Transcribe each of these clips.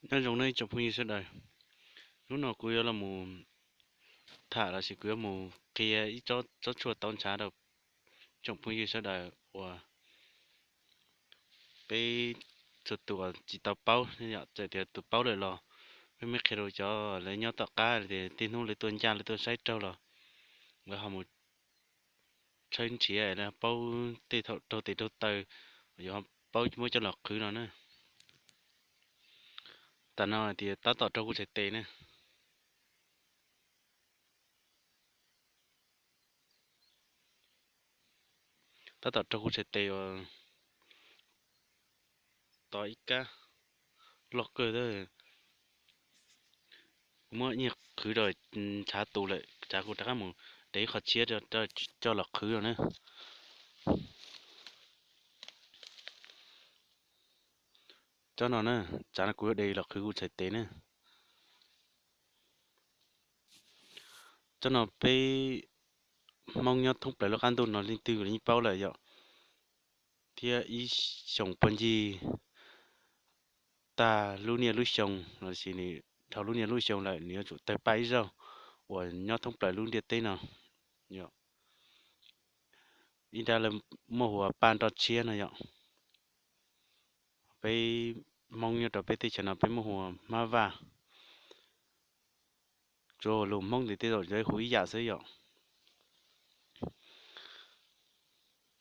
Nyob zoo nej tsoom phooj ywg sawv daws, hnub no kuv yuav los mus tham lossis kuv yuav mus qhia ib tsob tshuaj tauv ntshav rau tsoom phooj ywg sawv daws uas peb txhua tus tsis tau paub, txawm tias tus paub lawm los peb muab qhia rau cov lawv nyob tom qab tias tej hnub lawv tuaj ncaj lawv tuaj saib raug los lawv ho mus tshawb nrhiav paub tej thaum raug tes raug taw, yuav paub muab coj los qhwv no na. Tam no tias tab tom raug kuv txhais tes na. Tab tom raug kuv txhais tes uas tau ib kab loj kawg. Kuv muab nyiag qhwv rau ntshav tus lawm, tsam kuv rov qab mus de ib qho tshiab coj los qhwv no na. Tsob no na, tsam no kuv yuav de los qhwv kuv txhais tes na. Tsob no peb Hmoob nyob thoob plaws lub qab ntuj no leej twg los yeej paub lawm yom, thiab ib xyoos puag ncig tag lub niaj lub xyoo lossis nws dhau lub niaj lub xyoo lawm nws yuav tsum tawg paj ib zaug uas nyob thoob plaws lub ntiaj teb no yom. Ib nrab lawv muaj hu ua paj nroj tshiab no yom. Peb Hmoob nyob rau peb teb chaws no peb muab hu ua hmab vaj. Tsuav lus Hmoob ntiaj teb hu ib yam xwb yom.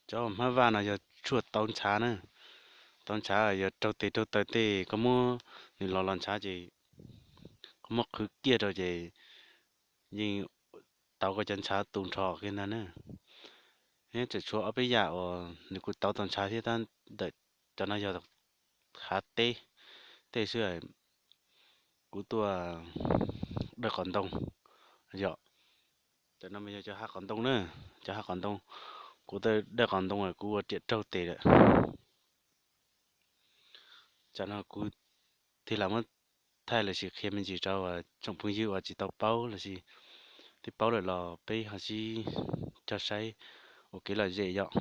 Cov hmab vaj no yog tshuaj tauv ntshav na. Tauv ntshav yog raug tes raug taw tej koj muab nws los los ntshav ces koj muab qhwv kiag rau ces yeej tauv koj cov ntshav tu nrho kiag ntag na. Tseem tshuav ob peb yam uas nws kuj tauv tau ntshav thiab tab ntawm cov no yog hav teb tej xwb. Kuv tuaj dawj qos ntoo yom. Cov no mas yog cov hav qos ntoo na, cov hav qos ntoo. Kuv tuaj dawj qos ntoo kuv ua riam raug tes lawm. Tsam no kuv thiaj lam muab thaij lossis qhia me ntsis rau tsoom phooj ywg uas tsis tau paub lossis twb paub lawm los peb ho sib cog saib ua kev lom zem yom.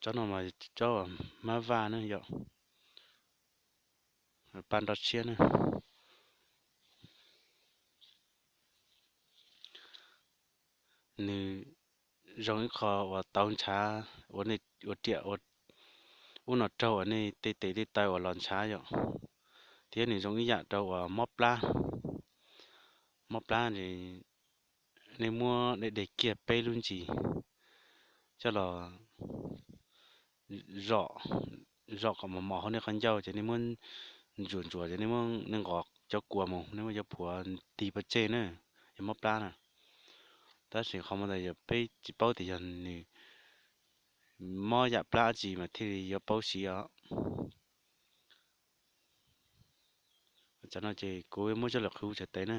Tsob no mas tsob hmab vaj na yom, paj nroj tshiab na. Nws zoo ib qho uas tauv ntshav, ua riam ua ub no raug uas nej tej tes tej taw uas los ntshav yom. Thiab nws zoo ib yam rau uas mob plab. Mob plab, nej muab de kiag peb lub ntsis coj los zom, zom kom mos mos hauv nej qhov ncauj ces nej muab ntsuas ntsuas ces nej muab nej nqos cov kua mus, nej muab cov phuav tig pov tseg na, yog mob plab na. Tab sis qhov muaj ntawd yog peb tsis paub tias yog nws mob yam plab dab tsi mas thiaj li yuav paub siv os. Tsam no ces kuv muab coj los qhwv txhais tes na.